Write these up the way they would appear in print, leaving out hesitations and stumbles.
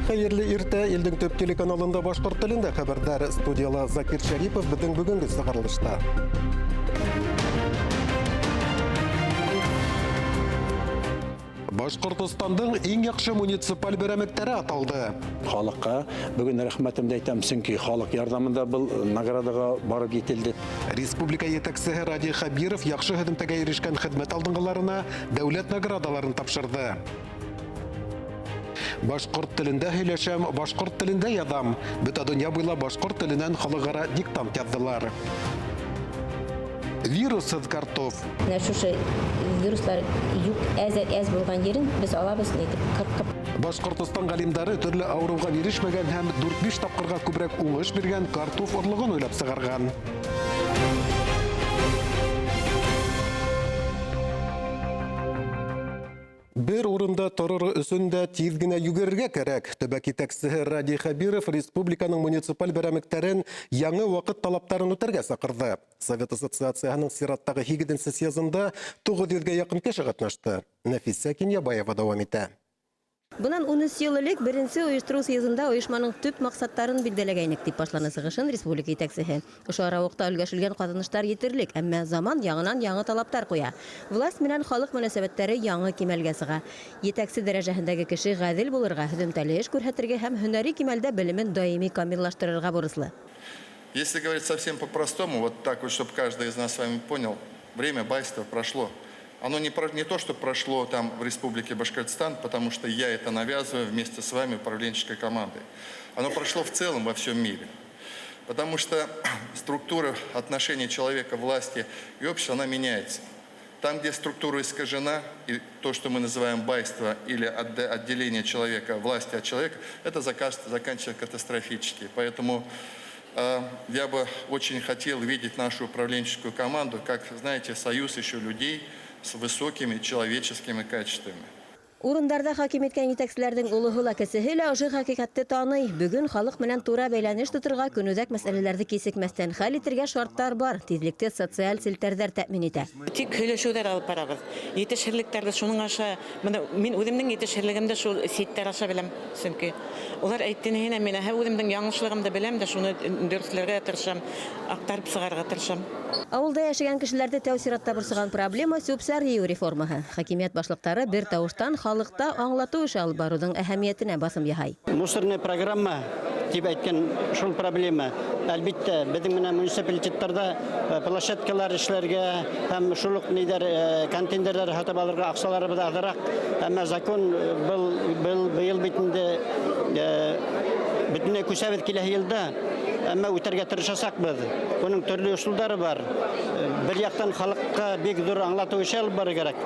Хәйерле иртә, илдең төп телеканалында башҡорт телендә хәбәрҙәр. Студияла Закир Шәрипов беҙҙең бөгөнгө сығарылышта. Башҡортостандың иң яҡшы муниципаль берәмектәре аталды. Халыҡҡа бөгөн рәхмәтемде әйтәм, сөнки халыҡ ярҙамында был наградаға барып етелде. Республика етәксеһе Радий Хәбиров яҡшы һөҙөмтәгә ирешкән хеҙмәт алдынғыларына дәүләт наградаларын тапшырҙы. Башҡорт телендә һөйләшәм, башҡорт телендә яҙам. Бөтә донъя буйлап башҡорт теленән халыҡ-ара диктант яҙҙылар. Вирусһыҙ картоф. Менә шушы вируслар юк, әз әз булган ерен без алабыз нитеп кыркып. Башҡортостан ғалимдары төрлө ауырыуға бирешмәгән һәм 4-5 тапҡырға күберәк уңыш биргән картоф орлоғон уйлап сығарған. Бер урында торор өсөн дә тиҙ генә йүгерергә кәрәк. Төбәк етәксеһе Радий Хәбиров республиканың муниципаль берәмектәрен яңы ваҡыт талаптарын үтәргә саҡырҙы. Совет ассоциацияһының сираттағы 8-нсе съездында 900-гә яҡын кеше ҡатнашты. Нәфисә Кинйәбаева дауам итә. Бынан 13 йыл элек беренсе ойоштороу съездында ойошманың төп маҡсаттарын билдәләгәйнек, тип башланы сығышын республика етәксеһе. Ошо арауыҡта өлгәшелгән ҡаҙаныштар етерлек, әммә заман яңынан яңы талаптар ҡуя. Власть менән халыҡ мөнәсәбәттәре яңы кимәлгә сыға. Етәксе дәрәжәһендәге кеше ғәҙел булырға, һөҙөмтәле эш күрһәтергә һәм һөнәри кимәлдә белемен даими камиллаштырырға бурыслы. Если говорить совсем по-простому, вот так вот, чтобы каждый из нас с вами понял, время байства прошло. Оно не то, что прошло там в Республике Башкортостан, потому что я это навязываю вместе с вами, управленческой командой. Оно прошло в целом во всем мире. Потому что структура отношений человека, власти и общества, она меняется. Там, где структура искажена, и то, что мы называем байство или отделение человека, власти от человека, это заканчивается катастрофически. Поэтому я бы очень хотел видеть нашу управленческую команду как, знаете, союз еще людей с высокими человеческими качествами. Урындарҙа хаким иткән етәкселәрҙең олоһо ла, кесеһе лә ошо хәҡиҡәтте таный. Бөгөн халыҡ менән тура бәйләнеш тоторға, көнүҙәк мәсьәләләрҙе кисекмәҫтән хәл итергә шарттар бар. Тиҙлекте социаль селтәрҙәр тәьмин итә. Тик һөйләшеүҙәр алып барабыҙ. Етешһеҙлектәрҙе шуның аша, бына мин үҙемдең етешһеҙлегемде шул ситтәр аша беләм, сөнки улар әйткәненә мин һәм үҙемдең яңылышлығымды беләм дә, шуны дөрөҫләргә тырышам, аҡтарып сығарырға тырышам. Ауылда йәшәгән кешеләрҙе тәү сиратта борсоған проблема сүп-сар йыйыу реформаһы. Хакимиәт башлыҡтары бер тауыштан халыҡта аңлатыу эше алып барыуҙың әһәмиәтенә баҫым яһай. Мусорная программа тип әйткән шул проблема. Әлбиттә, беҙҙең менән муниципалитеттарҙа площадкалар эшләргә һәм шул уҡ ниҙәр контейнерҙар һатып алырға аҡсаларыбыҙ аҙыраҡ. Әммә закон был быйыл бит инде бөтөнләй күсәбеҙ киләһе йылда. Әммә үтәргә тырышасаҡбыҙ. Уның төрлө ысулдары бар. Бер яҡтан халыҡҡа бик ҙур аңлатыу эше алып барыр кәрәк.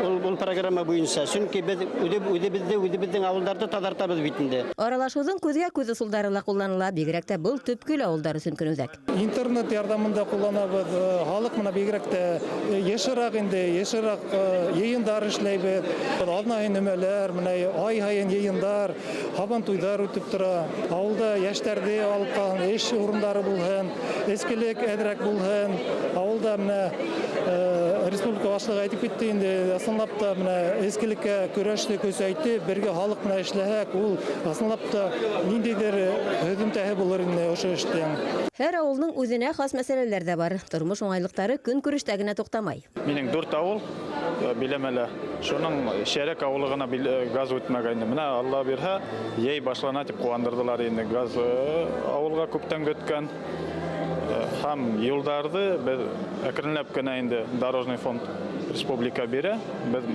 Ул программа буйынса. Сөнки беҙ үҙебеҙҙең ауылдарҙы таҙартабыҙ бит инде. Аралашыуҙың күҙгә күҙ ысулдары ла ҡулланыла, бигерәк тә был төпкөл ауылдар өсөн көнүҙәк. Интернет ярҙамында ҡулланабыҙ. Халыҡ менән бигерәк тә йышыраҡ инде, йышыраҡ йыйындар эшләйбеҙ. Аҙна һайын өмәләр, менә ай һайын йыйындар, һабантуйҙар үтеп тора. Ауылда йәштәрҙе алып ҡалһын, эш урындары булһын, эскелек әҙерәк булһын. Ауылда менә республика башлығы әйтеп китте инде, ысынлап та менә эскелеккә көрәште көсәйтеп, бергә халыҡ менән эшләһәк, ул ысынлап та ниндәйҙер һөҙөмтәһе булыр инде ошо эштең. Һәр ауылдың үҙенә хас мәсьәләләр ҙә бар. Тормош уңайлыҡтары көнкүрештә генә туҡтамай. Минең 4 ауыл биләмәлә. Шуның Шәрәк ауылы ғына газ үтмәгәйне. Менә Алла бирһә, йәй башлана тип ҡыуандырҙылар инде. Газ ауылға күптән көткән. Һәм юлдарҙы беҙ әкренләп кенә инде дорожный фонд республика бирә, беҙ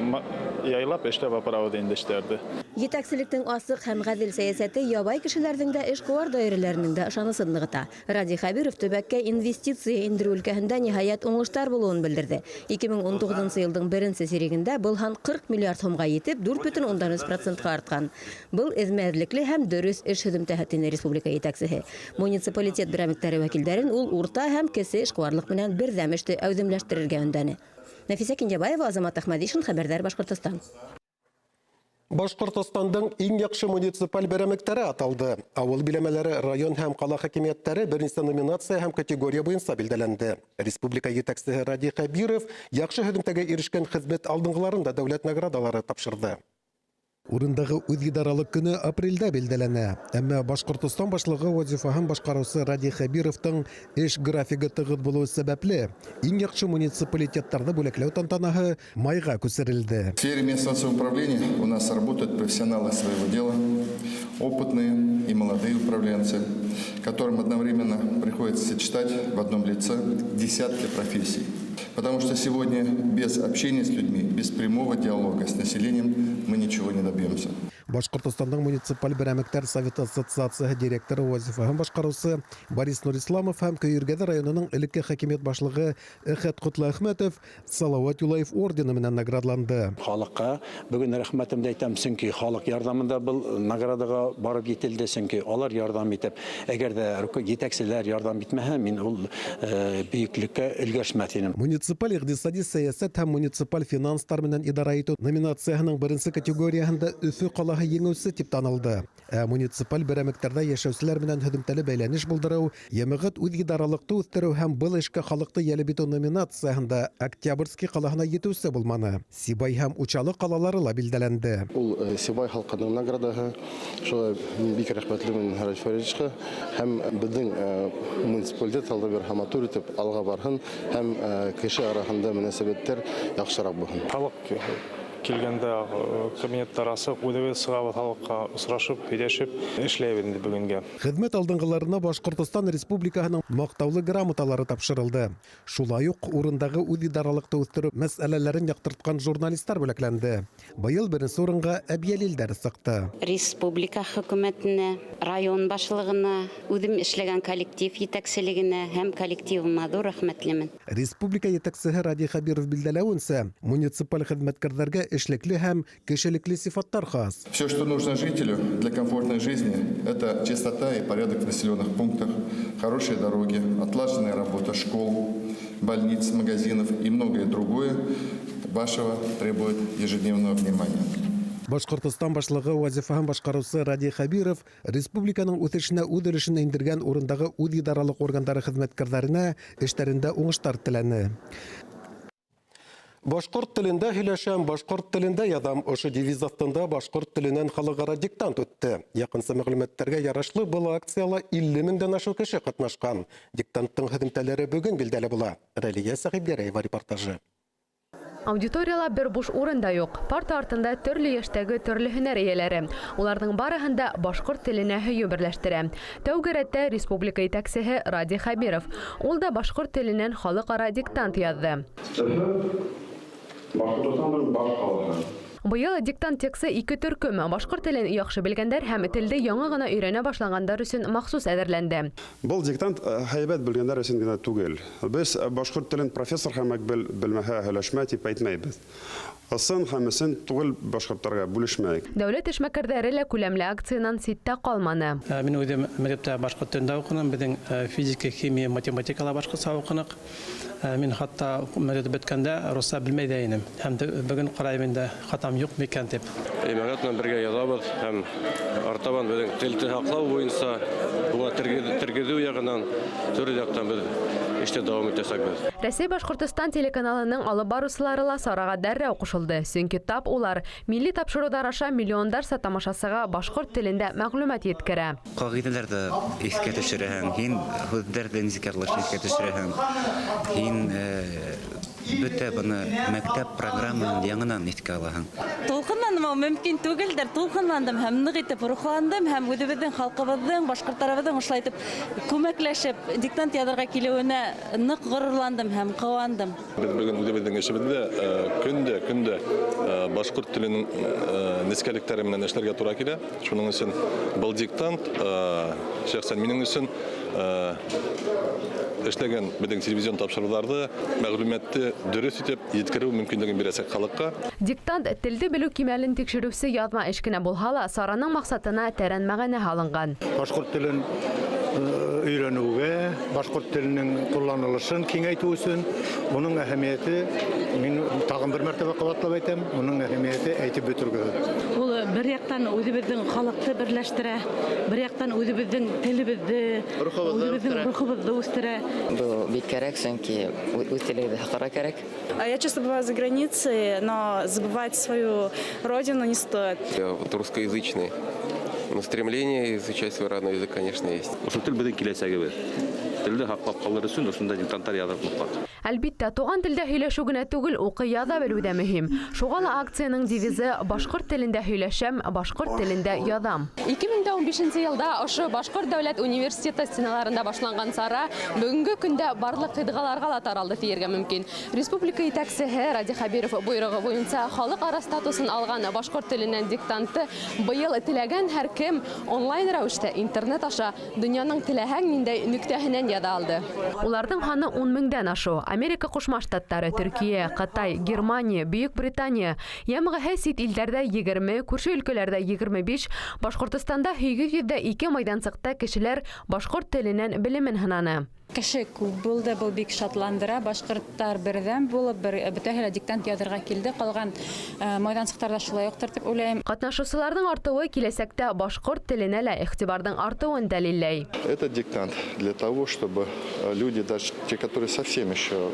яйлап эшләп апарабыҙ инде эштәрҙе. Етәкселектең асыҡ һәм ғәҙел сәйәсәте ябай кешеләрҙең дә, эшҡыуар даирәләренең дә ышанысын нығыта. Радий Хәбиров төбәккә инвестиция индереү өлкәһендә ниһайәт уңыштар булыуын белдерҙе. Ике мең ун туғыҙынсы йылдың беренсе сирегендә был һан 40 миллиард һумға етеп, дүрт бөтөн ундан өс процентҡа артҡан. Был эҙмә-эҙлекле һәм дөрөҫ эш һөҙөмтәһе, тине республика етәксеһе. Муниципалитет берәмектәре вәкилдәрен ул урта һәм кесе эшҡыуарлыҡ менән берҙәм эште әүҙемләштерергә өндәне. Нәфисә Кинйәбаева, Азамат Әхмәдишин, Хәбәрҙәр, Башҡортостан. Башҡортостандың иң яҡшы муниципаль берәмектәре аталды. Ауыл биләмәләре, район һәм ҡала хакимиәттәре бер нисә номинация һәм категория буйынса билдәләнде. Республика етәксеһе Радий Хәбиров яҡшы һөҙөмтәгә ирешкән хеҙмәт алдынғыларын да дәүләт наградалары тапшырҙы. Урындагы үзидарәлек көне апрельдә билдәләнә. Әмма Башкортостан башлыгы вазифаһын башкаручы Радий Хәбировтың эш графигы тыгыз булуы сәбәпле, иң яхшы муниципалитетларны бүләкләү тантанаһы майга күчерелде. В сфере местного самоуправления у нас работают профессионалы своего дела, опытные и молодые управленцы, которым одновременно приходится сочетать в одном лице десятки профессий. Потому что сегодня без общения с людьми, без прямого диалога с населением мы ничего не добьемся. Башкортостандың муниципаль берәмектәр советы ассоциацияһы директоры вазифаһын башкаручы Борис Нурисламов һәм Көйөргәҙе районының элекке хакимиәт башлыгы Әхәт Ҡотлоәхмәтов Салават Юлаев ордены менән наградланды. Халыкка бөгөн рәхмәтемде әйтәм, сөнки халык ярҙамында был наградаға барып етелде, сөнки алар ярҙам итеп, әгәр дә етәкселәр ярҙам итмәһә, мин ул бөйөклеккә өлгәшмәҫ инем. Муниципаль иҡтисади сәйәсәт һәм муниципаль финанстар менән идара итеү номинацияһының беренсе категорияһында Өфө ҡалаһы еңеүсе тип танылды. Ә муниципаль берәмектәрҙә йәшәүселәр менән һөҙөмтәле бәйләнеш булдырыу, йәмәғәт үҙидаралыҡты үҫтереү һәм был эшкә халыҡты йәлеп итеү номинацияһында Октябрьский ҡалаһына етеүсе булманы. Сибай һәм Учалы ҡалалары ла билдәләнде. Ул Сибай халҡының наградаһы. Шулай мин бик рәхмәтлемен Радий Фәритовичҡа һәм беҙҙең муниципалитет алда бер матур итеп алға барһын һәм кеше араһында мөнәсәбәттәр яҡшыраҡ булһын. Халыҡ килгәндә кабинеттар асыҡ, үҙебеҙ сығабыҙ халыҡҡа осрашып, һөйләшеп эшләйбеҙ инде бөгөнгә. Хеҙмәт алдынғыларына Башҡортостан Республикаһының маҡтаулы грамоталары тапшырылды. Шулай уҡ урындағы үҙидаралыҡты үҫтереү мәсьәләләрен яҡтыртҡан журналистар бүләкләнде. Быйыл беренсе урынға әбйәлилдәр сыҡты. Республика хөкүмәтенә, район башлығына, үҙем эшләгән коллектив етәкселегенә һәм коллективыма ҙур рәхмәтлемен. Республика етәксеһе Радий Хәбиров билдәләүенсә, муниципаль хеҙмәткәрҙәргә эшлекле һәм кешелекле сифаттар хас. Все, что нужно жителю для комфортной жизни, это чистота и порядок в населенных пунктах, хорошие дороги, отлаженная работа школ, больниц, магазинов и многое другое вашего требует ежедневного внимания. Башҡортостан башлығы вазифаһын башҡарыусы Радий Хәбиров республиканың үҫешенә үҙ өлөшөн индергән урындағы үҙидаралыҡ органдары хеҙмәткәрҙәренә эштәрендә уңыштар теләне. Башҡорт телендә һөйләшәм, башҡорт телендә яҙам. Ошо девиз аҫтында башҡорт теленән халыҡ-ара диктант үтте. Яҡынса мәғлүмәттәргә ярашлы был акцияла 50 меңдән ашыу кеше ҡатнашҡан. Диктанттың һөҙөмтәләре бөгөн билдәле була. Рәлиә Сәхибгәрәева репортажы. Аудиторияла бер буш урын да юҡ. Парта артында төрлө йәштәге төрлө һөнәр эйәләре. Уларҙың барыһын да башҡорт теленә һөйөү берләштерә. Тәүге рәттә республика етәксеһе Радий Хәбиров. Ул да башҡорт теленән халыҡ-ара диктант яҙҙы. Башҡортостандың баш ҡалаһы. Быйыл диктант тексты ике төркөм башҡорт телен яҡшы белгәндәр һәм телде яңы ғына өйрәнә башлағандар өсөн махсус әҙерләнде. Был диктант һәйбәт белгәндәр өсөн генә түгел. Беҙ башҡорт телен профессор һәм белмәһә һөйләшмә тип әйтмәйбеҙ. Ысын һәм өсөн түгел башҡорттарға бүлешмәйек. Дәүләт эшмәкәрҙәре лә күләмле акциянан ситтә ҡалманы. Мин үҙем мәктәптә башҡорт телендә уҡыным, беҙҙең физика, химия, математикала башҡортса уҡыныҡ. Мин хатта мәктәп бөткәндә русса белмәй ҙә инем. Һәм бөгөн ҡарайым инде хатам юҡ микән тип. Йәмәғәт менән бергә яҙабыҙ һәм артабан беҙҙең телде һаҡлау буйынса уға тергеҙеү яғынан төрлө яҡтан беҙ эште дауам итәсәкбеҙ. Рәсәй Башҡортостан телеканалының алып барыусылары ла сараға дәррәү ҡушылды. Сөнки тап улар милли тапшырыуҙар аша миллиондарса тамашасыға башҡорт телендә мәғлүмәт еткерә. Ҡағиҙәләрҙе иҫкә төшөрәһең, һин һүҙҙәрҙе нисек яҙылышын иҫкә төшөрәһең. Һин бөтә быны мәктәп программаһын яңынан иҫкә алаһың. Тулҡынланмау мөмкин түгелдер. Тулҡынландым һәм ныҡ итеп рухландым һәм үҙебеҙҙең халҡыбыҙҙың, башҡорттарыбыҙҙың ошолай итеп күмәкләшеп диктант яҙырға килеүенә ныҡ ғорурландым һәм ҡыуандым. Беҙ бөгөн үҙебеҙҙең эшебеҙҙә көндә башҡорт теленең нескәлектәре менән эшләргә тура килә. Шуның өсөн был диктант шәхсән минең өсөн эшләгән беҙҙең телевизион тапшырыуҙарҙы мәғлүмәтте дөрөҫ итеп еткереү мөмкинлеген бирәсәк халыҡҡа. Диктант телде белеү кимәлен тикшереүсе яҙма эш кенә булһа ла, сараның маҡсатына тәрән мәғәнә һалынған. Башҡорт телен өйрәнеүгә, башҡорт теленең ҡулланылышын киңәйтеү өсөн уның әһәмиәте, мин тағын бер мәртәбә ҡабатлап әйтәм, уның әһәмиәте әйтеп бөтөргөһөҙ. Ул бер яҡтан үҙебеҙҙең халыҡты берләштерә, бер яҡтан үҙебеҙҙең телебеҙҙе, үҙебеҙҙең рухыбыҙҙы үҫтерә. Был бик кәрәк, сөнки үҙ телегеҙҙе һаҡларға кәрәк. Я часто бываю за границей, но забывать свою родину не стоит. Я вот русскоязычный, но стремление изучать свой родной язык, конечно, есть. Ошо тел беҙҙең киләсәгебеҙ. Телде һаҡлап ҡалыр өсөн ошондай диктанттар яҙып мотлаҡ. Әлбиттә, туған телдә һөйләшеү генә түгел, уҡый яҙа белеү ҙә мөһим. Шуға ла акцияның девизы башҡорт телендә һөйләшәм, башҡорт телендә яҙам. 2015 йылда ошо Башҡорт дәүләт университеты стеналарында башланған сара бөгөнгө көндә барлыҡ ҡитғаларға ла таралды тиергә мөмкин. Республика етәксеһе Радий Хәбиров бойороғо буйынса халыҡ-ара статусын алған башҡорт теленән диктантты быйыл теләгән һәр кем онлайн рәүештә интернет аша донъяның теләһәң ниндәй нөктәһенән яҙа алды. Уларҙың һаны 10 меңдән ашыу. Америка Ҡушма Штаттары, Төркиә, Ҡытай, Германия, Бөйөк Британия, йәмғәһе сит илдәрҙә 20, күрше өлкәләрҙә 25, Башҡортостанда 802 майҙансыҡта кешеләр башҡорт теленән белемен һынаны. Кеше күп булды, был бик шатландыра. Башҡорттар берҙәм булып, бөтәһе лә диктант яҙырға килде. Ҡалған майҙансыҡтарҙа шулай уҡтыр тип уйлайым. Ҡатнашыусыларҙың артыуы киләсәктә башҡорт теленә лә иғтибарҙың артыуын дәлилләй. Этот диктант для того, чтобы люди, даже те, которые совсем еще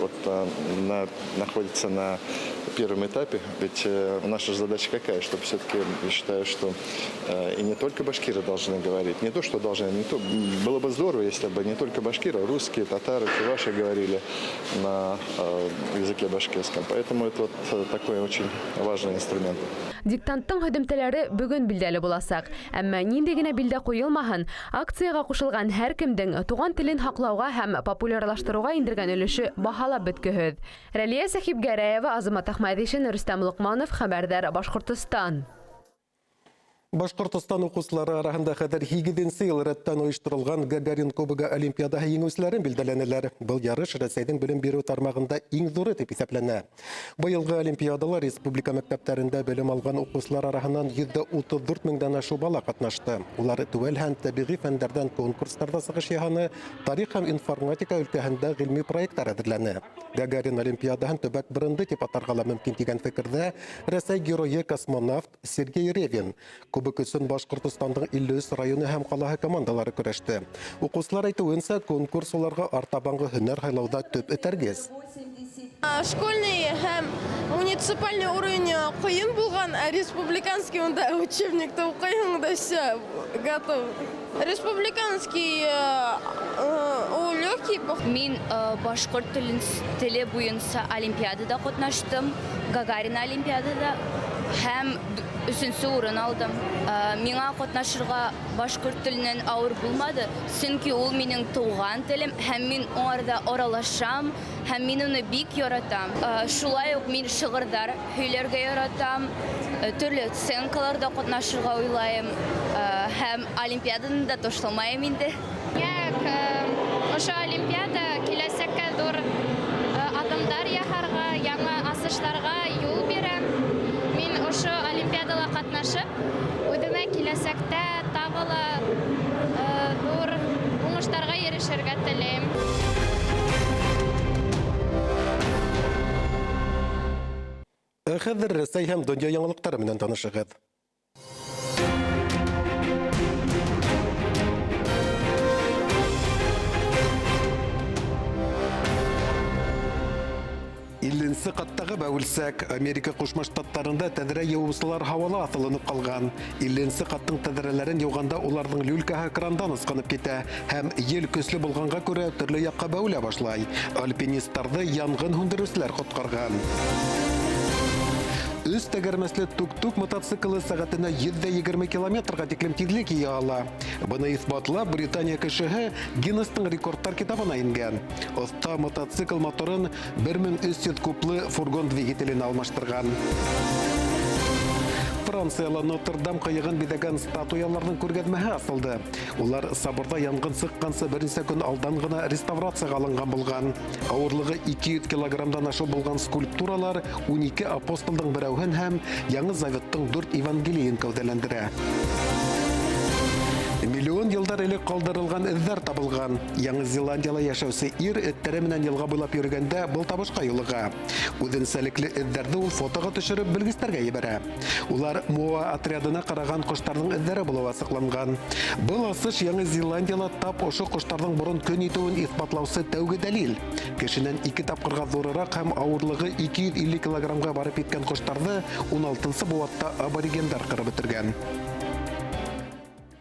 находятся на первом этапе, ведь наша задача какая, чтобы все-таки, я считаю, что и не только башкиры должны говорить, не то, что должны, не то, было бы здорово, если бы не только башкиры, русские, татары, чуваши говорили на языке башкирском. Поэтому это такой очень важный инструмент. Диктанттың һөҙөмтәләре бөгөн билдәле буласаҡ. Әммә ниндәй генә билдә ҡуйылмаһын, акцияға ҡушылған һәр кемдең туған телен һаҡлауға һәм популярлаштырыуға индергән өлөшө баһалап бөткөһөҙ. Рәлиә Сәхибгәрәева, Азамат Әхмәҙишин, Рөстәм Лоҡманов, Хәбәрҙәр, Башҡортостан. Башҡортостан уҡыусылары араһында хәҙер 8-нсе йыл рәттән ойошторолған Гагарин Кубогы Олимпиадаһы еңеүселәрен билдәләнеләр. Был ярыш Рәсәйҙең белем биреү тармағында иң ҙуры тип иҫәпләнә. Быйылғы Олимпиадала республика мәктәптәрендә белем алған уҡыусылар араһынан 134 меңдән ашыу бала ҡатнашты. Улар теүәл һәм тәбиғи фәндәрҙән конкурстарҙа сығыш яһаны, тарих һәм информатика өлкәһендә ғилми проекттар әҙерләне. Гагарин Олимпиадаһын төбәк бренды тип атарға ла мөмкин тигән фекерҙә Рәсәй геройы космонавт Сергей Ревин. Кубок өсөн Башҡортостандың 53 районы һәм ҡалаһы командалары көрәште. Уҡыусылар әйтеүенсә, конкурс уларға артабанғы һөнәр һайлауҙа төп этәргес. Школьный һәм муниципальный уровень ҡыйын булған, ә республиканский унда учебникты уҡыйһың да все, готов. Республиканский ул легкий. Мин башҡорт теле буйынса олимпиадада ҡатнаштым, Гагарин олимпиадада һәм өсөнсө урын алдым. Миңа ҡатнашырға башҡорт теленән ауыр булмады, сөнки ул минең тыуған телем һәм мин уңарҙа аралашам һәм мин уны бик яратам. Шулай уҡ мин шиғырҙар һөйләргә яратам, төрлө сценкаларҙа ҡатнашырға уйлайым һәм олимпиаданы да ташламайым инде. Ошо олимпиада киләсәккә ҙур аҙымдар яһарға, яңы асыштарға юл бирә. Мин ошо олимпиадала ҡатнашып, үҙемә киләсәктә тағы ла ҙур уңыштарға ирешергә теләйем. Ә хәҙер Рәсәй һәм донъя яңылыҡтары менән танышығыҙ. Илленсе ҡаттағы бәүелсәк Америка Ҡушма Штаттарында тәҙрә йыуыусылар һауала аҫылынып ҡалған. Илленсе ҡаттың тәҙрәләрен йыуғанда уларҙың люлькаһы крандан ысҡынып китә һәм ел көслө булғанға күрә төрлө яҡҡа бәүелә башлай. Альпинисттарҙы янғын һүндереүселәр ҡотҡарған. Өс тәгәрмәсле тук-тук мотоциклы сәғәтенә 120 километрға тиклем тиҙлек йыя ала. Быны иҫбатлап Британия кешеһе Гиннестың рекордтар китабына ингән. Оҫта мотоцикл моторын 1300 кублы фургон двигателенә алмаштырған. Францияла Нотр-Дам ҡыйығын биҙәгән статуяларҙың күргәҙмәһе асылды. Улар соборҙа янғын сыҡҡансы бер нисә көн алдан ғына реставрацияға алынған булған. Ауырлығы 200 килограммдан ашыу булған скульптуралар 12 апостолдың берәүһен һәм Яңы Заветтың 4 Евангелийын кәүҙәләндерә. Миллион йылдар элек ҡалдырылған эҙҙәр табылған. Яңы Зеландияла йәшәүсе ир эттәре менән йылға буйлап йөрөгәндә был табышҡа юлыға. Үҙенсәлекле эҙҙәрҙе ул фотоға төшөрөп белгестәргә ебәрә. Улар моа отрядына ҡараған ҡоштарҙың эҙҙәре булыуы асыҡланған. Был асыш Яңы Зеландияла тап ошо ҡоштарҙың борон көн итеүен иҫбатлаусы тәүге дәлил. Кешенән 2 тапҡырға ҙурыраҡ һәм ауырлығы 250 килограммға барып еткән ҡоштарҙы 16-нсы быуатта аборигендар ҡырып бөтөргән.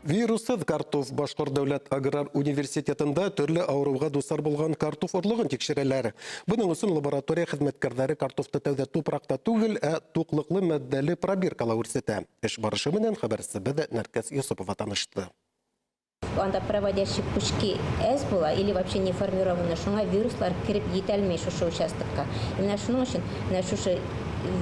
Вирусһыҙ картоф. Башҡорт дәүләт аграр университетында төрлө ауырыуға дусар булған картоф орлоғон тикшерәләр. Бының өсөн лаборатория хеҙмәткәрҙәре картофты тәүҙә тупраҡта түгел, ә туҡлыҡлы матдәле пробиркала үрсетә. Эш барышы менән хәбәрсебеҙ Нәркәс Йосопова танышты. Анда проводящий пучки әҙ була или вообще не формированы, шуңа вируслар кереп етәлмәй шушы участокка. Менә шуның өсөн, менә шушы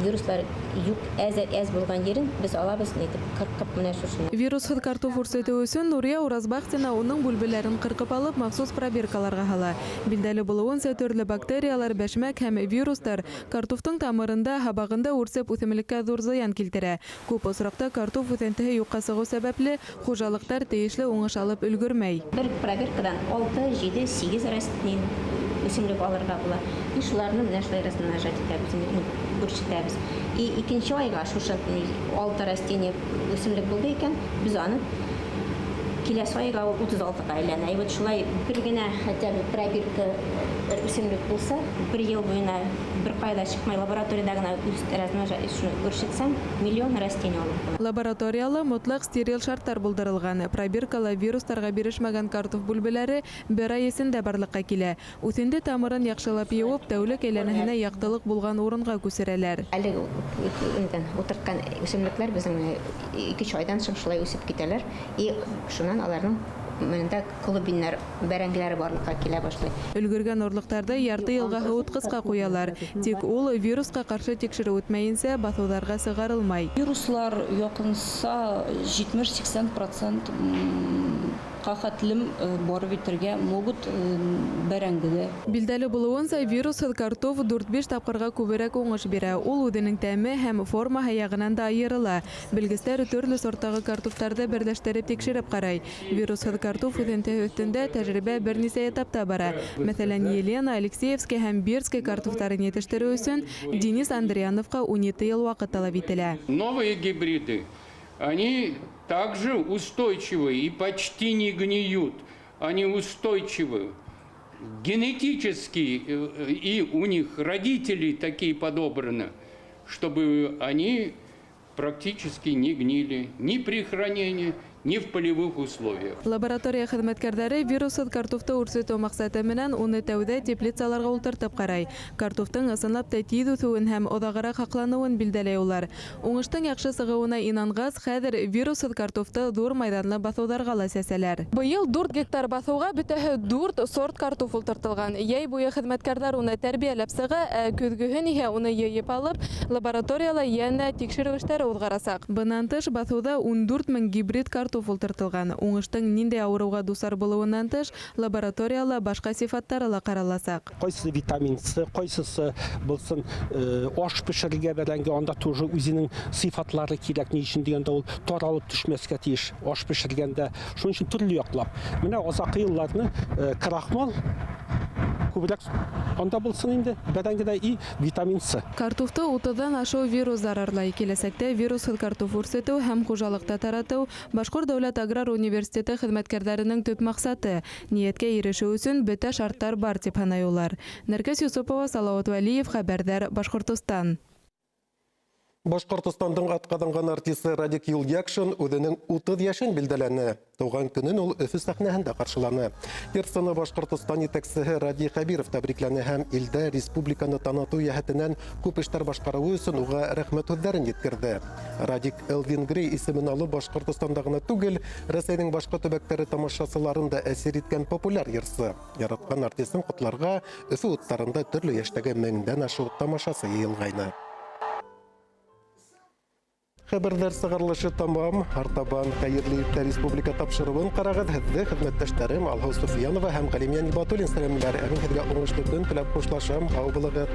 вируслар юҡ, әҙ әҙ булған ерен беҙ алабыҙ, нитеп ҡырҡып менә шушыны. Вирусһыҙ картоф үрсетеү өсөн Нурия Уразбахтина уның бүлбеләрен ҡырҡып алып махсус пробиркаларға һала. Билдәле булыуынса, төрлө бактериялар, бәшмәк һәм вирустар картофтың тамырында, һабағында үрсеп үҫемлеккә ҙур зыян килтерә. Күп осраҡта картоф үҫентеһе юҡҡа сығыу сәбәпле хужалыҡтар тейешле уңыш алып өлгөрмәй. Бер пробиркадан 6, 7, 8 растение үҫемлек алырға була. И шуларны менә шулай размножать итәбеҙ, үрсетәбеҙ. И икенсе айға шушы 6 растение үҫемлек булды икән, беҙ аны киләсе айға ул 36-ға әйләнә. И вот шулай бер генә хотя бы пробирка үҫемлек булса, бер йыл буйына бер ҡайҙа сыҡмай лабораторияда ғына размножать шуны үрсетсәң, миллион растение алып була. Лабораторияла мотлаҡ стерил шарттар булдырылған. Пробиркала вирустарға бирешмәгән картоф бүлбеләре бер ай эсендә барлыҡҡа килә. Үҫенте тамырын яҡшылап йыуып, тәүлек әйләнәһенә яҡтылыҡ булған урынға күсерәләр. Әле ултыртҡан үҫемлектәр беҙҙең 2-3 айҙан һуң шулай үҫеп китәләр. И шунан аларның менендә клубиннар, бәрәңгеләре барлыҡҡа килә башлай. Өлгөргән орлоҡтарҙы ярты йылға һыуытҡысҡа ҡуялар. Тик ул вирусҡа ҡаршы тикшереү үтмәйенсә баҫыуҙарға сығарылмай. Вируслар яҡынса 70-80 процентҡа хәтлем барып етергә могут бәрәңгегә. Билдәле булыуынса, вирусһыҙ картоф 4-5 тапҡырға күберәк уңыш бирә. Ул үҙенең тәме һәм формаһы яғынан да айырыла. Белгестәр төрлө сорттағы картофтарҙы берләштереп тикшереп ҡарай. Вирусһыҙ картоф үҫентеһе өҫтөндә тәжрибә бер нисә этапта бара. Мәҫәлән, Елена, Алексеевский һәм Бирский картофтарын етештереү өсөн Денис Андриановҡа 17 йыл ваҡыт талап ителә. Новые гибриды, они также устойчивы и почти не гниют. Они устойчивы генетически, и у них родители такие подобраны, чтобы они практически не гнили ни при хранении, ни в полевых условиях. Лаборатория хеҙмәткәрҙәре вирусһыҙ картофты үрсетеү маҡсаты менән уны тәүҙә теплицаларға ултыртып ҡарай. Картофтың ысынлап та тиҙ үҫеүен һәм оҙағыраҡ һаҡланыуын билдәләй улар. Уңыштың яҡшы сығыуына инанғас, хәҙер вирусһыҙ картофты ҙур майҙанлы баҫыуҙарға ла сәсәләр. Быйыл 4 гектар баҫыуға бөтәһе 4 сорт картоф ултыртылған. Йәй буйы хеҙмәткәрҙәр уны тәрбиәләп сыға, ә көҙгөһөн иһә уны йыйып алып, лабораторияла йәнә тикшереү эштәре уҙғарасаҡ. Бынан тыш, баҫыуҙа 14 мең гибрид картоф ултыртылған. Уңыштың ниндәй ауырыуға дусар булыуынан тыш, лабораторияла башҡа сифаттары ла ҡараласаҡ. Ҡайсыһы витамин С, ҡайсыһы булсын, аш бешерергә бәрәңге, анда тоже үҙенең сифатлары кирәк. Ни өсөн тигәндә, ул таралып төшмәҫкә тейеш аш бешергәндә. Шуның өсөн төрлө яҡлап. Менә аҙаҡҡы йылларны крахмал күберәк анда булсын инде, бәрәңгедә и витамин С. Картофты 30-дан ашыу вирус зарарлай. Киләсәктә вирусһыҙ картоф үрсетеү һәм хужалыҡта таратыу Башҡорт дәүләт аграр университеты хеҙмәткәрҙәренең төп маҡсаты. Ниәткә ирешеү өсөн бөтә шарттар бар тип һанай улар. Нәркәс Юсупова, Салауат Вәлиев, Хәбәрҙәр, Башҡортостан. Башҡортостандың атҡаҙанған артисы Радик Юлъякшин үҙенең 30 йәшен билдәләне. Тыуған көнөн ул Өфө сәхнәһендә ҡаршыланы. Йырсыны Башҡортостан етәксеһе Радий Хәбиров тәбрикләне һәм илдә республиканы танытыу йәһәтенән күп эштәр башҡарыуы өсөн уға рәхмәт һүҙҙәрен еткерҙе. Радик Элвин Грей исемен алып Башҡортостанда ғына түгел, Рәсәйҙең башҡа төбәктәре тамашасыларын да әсир иткән популяр йырсы. Яратҡан артистын ҡотларға Өфө уттарында төрлө йәштәге меңдән ашыу тамашасы йыйылғайны. Хәбәрҙәр сығарылышы тамам. Артабан хәйерле иртә республика тапшырыуын ҡарағыҙ. Һеҙҙе хеҙмәттәштәрем Алһыу Суфиянова һәм Ғәлимйән Ибатуллин сәләмләр. Ә мин һеҙгә уңышлы көн теләп хушлашам. Һау булығыҙ.